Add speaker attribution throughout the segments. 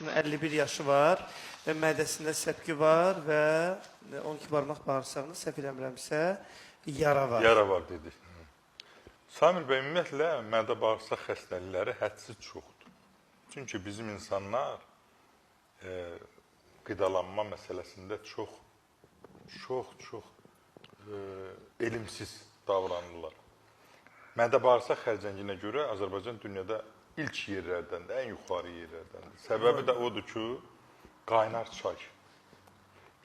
Speaker 1: Yoldaşımın 51 yaşı var və mədəsində səpki var və 12 barmaq bağırsağında səhv eləmirəmsə yara var.
Speaker 2: Yara var dedi. Samir bəy, ümumiyyətlə mədə bağırsaq xəstəlikləri hədsiz çoxdur. Çünki bizim insanlar qidalanma məsələsində çox elmsiz davranırlar. Mədə bağırsaq xərçənginə görə Azərbaycan dünyada ilk yerlərdəndir, ən yuxarı yerlərdəndir. Səbəbi də odur ki, qaynar çay.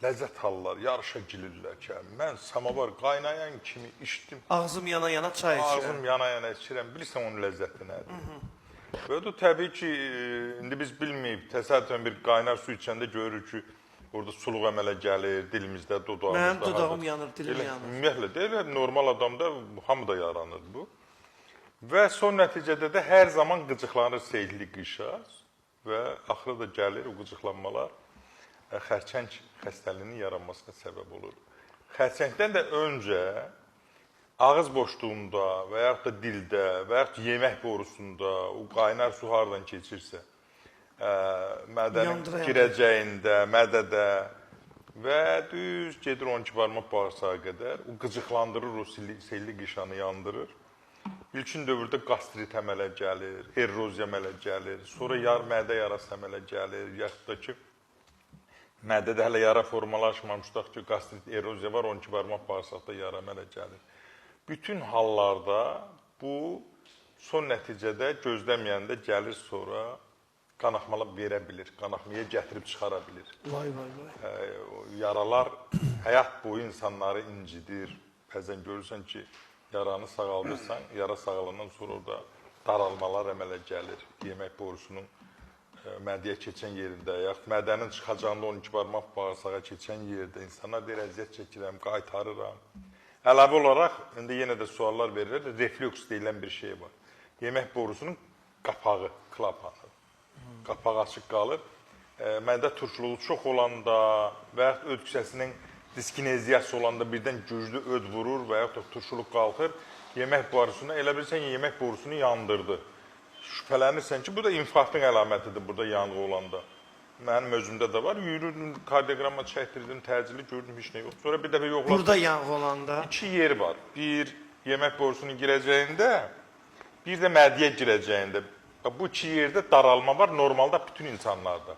Speaker 2: Ləzzət alırlar, yarışa gilirlər ki, mən samavar qaynayan kimi içdim.
Speaker 1: Ağzım yana-yana çay içirəm.
Speaker 2: Ağzım yana-yana içirəm. Bilirsən onun ləzzəti nədir? Və o da təbii ki, indi biz bilməyib, təsadüfən bir qaynar su içəndə görürük ki, orada suluq əmələ gəlir, dilimizdə, dodağımızda.
Speaker 1: Mənim dodağım yanır, dilim
Speaker 2: elə,
Speaker 1: yanır.
Speaker 2: Ümumiyyətlə də elə normal adamda hamıda yaranır bu. Və son nəticədə də hər zaman qıcıqlanır seyidli qışa və axırda da gəlir o qıcıqlanmalar xərçəng xəstəliyinin yaranmasına səbəb olur. Xərçəngdən də öncə ağız boşluğunda və yaxud da dildə və yaxud da yemək borusunda o qaynar su hardan keçirsə, mədənin girəcəyində, mədədə və düz gedir 12 barmaq bağırsağa qədər, o qıcıqlandırır, o selli qışanı yandırır. İlkin dövrdə qastrit əmələ gəlir, erroziya əmələ gəlir, sonra mədə yarası əmələ gəlir, yaxud da ki, mədədə hələ yara formalaşmamış, tutaq ki, qastrit, eroziya var, 12 barmaq bağırsaqda yara əmələ gəlir. Bütün hallarda bu son nəticədə gözləməyəndə gəlir sonra qanaxmalar verə bilir, qanaxmaya gətirib çıxara bilir.
Speaker 1: Vay vay vay.
Speaker 2: O yaralar həyat boyu insanları incidir. Bəzən görürsən ki, yaranı sağaldırsan, yara sağalandan sonra orada daralmalar əmələ gəlir. Yemək borusunun mədəyə keçən yerində, yaxud mədənin çıxacağında 12 barmaq bağırsağa keçən yerdə insanlar deyir, əziyyət çəkirəm, qaytarıram. Əlavə olaraq, indi yenə də suallar verirlər, reflüks deyilən bir şey var. Yemək borusunun qapağı, klapanı. Qapağı açıq qalır. Mədə turşuluğu çox olanda və yaxud öd kisəsinin diskineziyası olanda birdən güclü öd vurur və yaxud da turşuluq qalxır. Yemək borusunu, elə bilirsən ki, yemək borusunu yandırdı. Şübhələnirsən ki, bu da infarktın əlamətidir burada yanğı olanda. Mənim özümdə də var. Yürüdüm, kardioqramma çəkdirdim, təcili gördüm, heç nə yox. Sonra bir dəfə yoxladım.
Speaker 1: Burada yanğı olanda.
Speaker 2: İki yer var. Bir, yemək borusunun girəcəyində, bir də mədəyə girəcəyində. Bu iki yerdə daralma var normalda bütün insanlarda.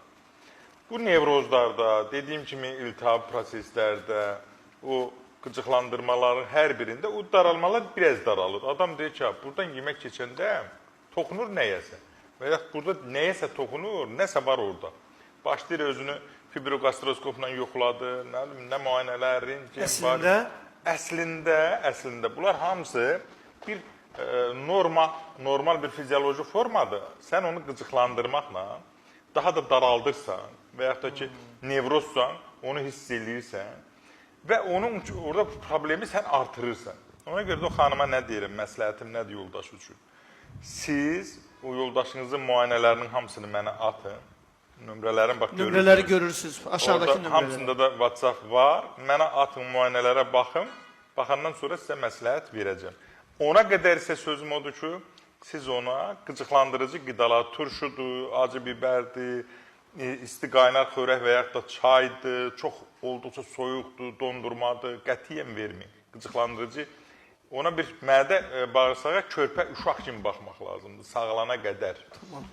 Speaker 2: Bu nevrozlarda, dediyim kimi iltihab proseslərdə, o qıcıqlandırmaların hər birində o daralmalar biraz daralır. Adam deyir ki, buradan yemək keçəndə toxunur nəyəsə və yaxud burada nəyəsə toxunur, nəsə var orada. Başlayır özünü fibroqastroskopla yoxladı, nə bilim, nə müayinələr, rentgen var. Əslində bunlar hamısı bir normal bir fizioloji formadır. Sən onu qıcıqlandırmaqla daha da daraldırsan və yaxud da ki, nevrozsan, onu hiss eləyirsən və onun orada problemi sən artırırsan. Ona görə də o xanıma nə deyirəm, məsləhətim nədir yoldaşı üçün? Siz o yoldaşınızın müayinələrinin hamısını mənə atın. Nömrələrin bax görürsünüz.
Speaker 1: Nömrələri görürsünüz. Aşağıdakı
Speaker 2: Orada
Speaker 1: nömrələri.
Speaker 2: hamısında da WhatsApp var. Mənə atın, müayinələrə baxın. Baxandan sonra sizə məsləhət verəcəm. Ona qədər isə sözüm odur ki, siz ona qıcıqlandırıcı qidalar, turşudur, acı biberdir, isti qaynar xörək və yaxud da çaydır, çox olduqca soyuqdur, dondurmadır, qətiyyən verməyin. Qıcıqlandırıcı ona bir mədə bağırsağa körpə uşaq kimi baxmaq lazımdır, sağalana qədər.
Speaker 1: Tamam.